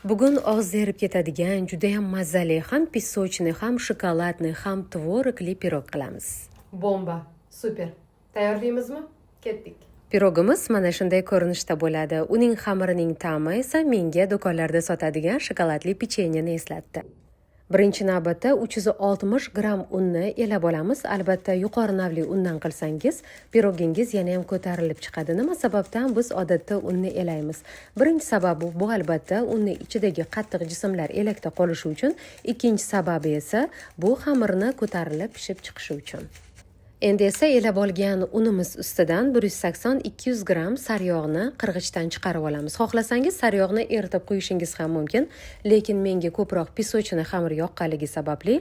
Bugun og'iz erib ketadigan, judayam mazali, ham песочный, ham шоколадный, ham tvorogli pirog qilamiz. Bomba, super. Tayyorlaymizmi? Ketdik. Pirogimiz mana shunday ko'rinishda bo'ladi. Uning xamirining ta'mi esa menga do'konlarda sotadigan shokoladli pechenyeni eslatdi. Birinchi navbatda 360 gramm unni elab olamiz. Albatta, yuqori navli undan qilsangiz, pirogingiz yana ham ko'tarilib chiqadi. Nima sababdan biz odatda unni elaymiz? Birinchi sababi bu, albatta, unni ichidagi qattiq jismlar elakda qolishi uchun. Ikkinchi sababi esa bu xamirni ko'tarilib pishib chiqishi uchun. Endi esa elab olgan unimiz ustidan 180-200 gramm sariyog'ni qirg'ichdan chiqarib olamiz. Xohlasangiz, sariyog'ni eritib quyishingiz ham mumkin, lekin menga ko'proq песочный xamir yoqqanligi sababli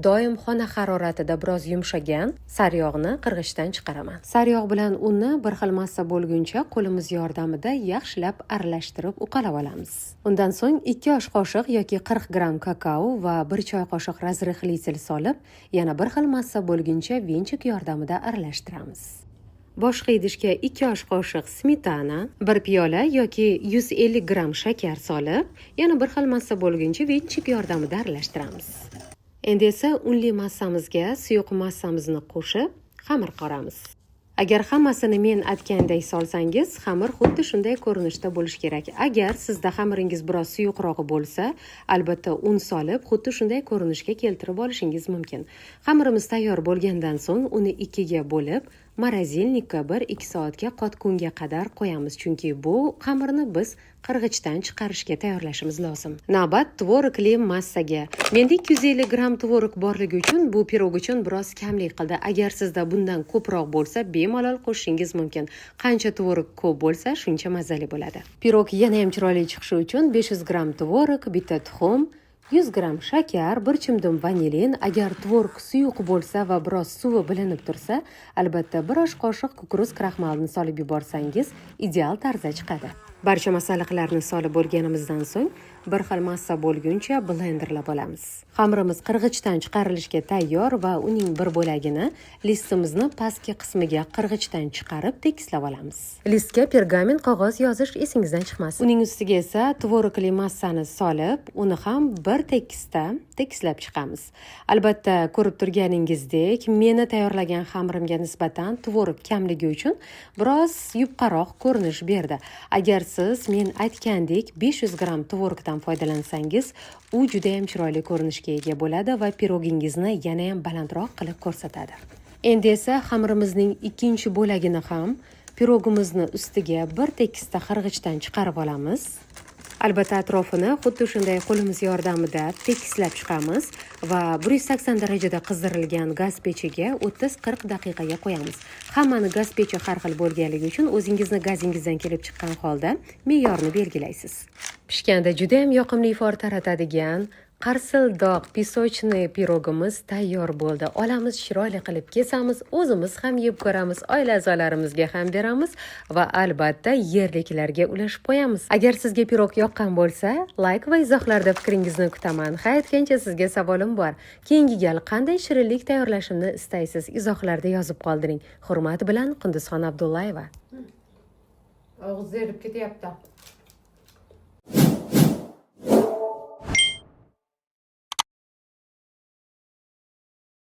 doim xona haroratida biroz yumshagan sariyog'ni qirg'ichdan chiqaraman. Sariyog' bilan unni bir xil massa bo'lguncha qo'limiz yordamida yaxshilab aralashtirib uqalab olamiz. Undan so'ng 2 osh qoshiq yoki 40 gramm kakao va 1 choy qoshiq разрыхлитель solib, yana bir xil massa bo'lguncha венчик yordamida aralashtiramiz. Boshqa idishga 2 osh qoshiq smetana, 1 piyola yoki 150 gramm shakar solib, yana bir xil massa bo'lguncha венчик yordamida aralashtiramiz. Endi esa unli massamizga suyuq massamizni qo'shib, xamir qoramiz. Agar hammasini men aytgandek solsangiz, xamir xuddi shunday ko'rinishda bo'lishi kerak. Agar sizda xamiringiz biroz suyuqrog'i bo'lsa, albatta, un solib, xuddi shunday ko'rinishga keltirib olishingiz mumkin. Xamirimiz tayyor bo'lgandan so'ng uni ikkiga bo'lib, морозильник ka 1-2 soatga qotgunga qadar qo'yamiz, chunki bu xamirni biz qirg'ichdan chiqarishga tayyorlashimiz lozim. Navbat tvorogli massaga. Menda 250 gramm tvorog borligi uchun bu pirog uchun biroz kamlik qildi. Agar sizda bundan ko'proq bo'lsa, bemalol qo'shishingiz mumkin. Qancha tvorog ko'p bo'lsa, shuncha mazali bo'ladi. Pirog yana ham chiroyli chiqishi uchun 500 gramm tvorog, bitta tuxum, 100 gramm shakar, bir chimdim vanilin. Agar tvorog suyuq bo'lsa va biroz suvi bilinib tursa, albatta, bir osh qoshiq кукуруз kraxmalini solib yuborsangiz, ideal tarzda chiqadi. Barcha masalliqlarni solib bo'lganimizdan so'ng bir xil massa bo'lguncha blenderlab olamiz. Xamirimiz qirg'ichdan chiqarilishga tayyor va uning bir bo'lagini listimizni pastki qismiga qirg'ichdan chiqarib tekislab olamiz. Listga pergament qog'oz yozish esingizdan chiqmasin. Uning ustiga esa tvorogli massani solib, uni ham bir tekisda tekislab chiqamiz. Albatta, ko'rib turganingizdek, meni tayyorlagan xamirimga nisbatan tvorog kamligi uchun biroz yupqaroq ko'rinish berdi. Agar siz men aytgandek 500 gramm tvorogdan foydalansangiz, u juda ham chiroyli ko'rinishga ega bo'ladi va pirogingizni yana ham balandroq qilib ko'rsatadi. Endi esa xamirimizning ikkinchi bo'lagini ham pirogimizni ustiga bir tekisda qirg'ichdan chiqarib olamiz. Albatta, atrofini xuddi shunday qo'limiz yordamida tekislab chiqamiz va 180 darajada qizdirilgan gaz pechiga 30-40 daqiqaga qo'yamiz. Hammani gaz pechi har xil bo'lganligi uchun o'zingizni gazingizdan kelib chiqqan holda me'yorni belgilaysiz. Pishganda juda ham yoqimli ifor taratadigan qarsildoq песочный pirogimiz tayyor bo'ldi. Olamiz, chiroyli qilib kesamiz, o'zimiz ham yeb ko'ramiz, oila a'zolarimizga ham beramiz va, albatta, yerliklarga ulashib qo'yamiz. Agar sizga pirog yoqqan bo'lsa, layk va izohlarda fikringizni kutaman. Ha, aytgancha, sizga savolim bor. Keyingi gal qanday shirinlik tayyorlashimni istaysiz? Izohlarda yozib qoldiring. Hurmat bilan, Qunduzxon Abdullayeva. Og'iz erib ketyapti.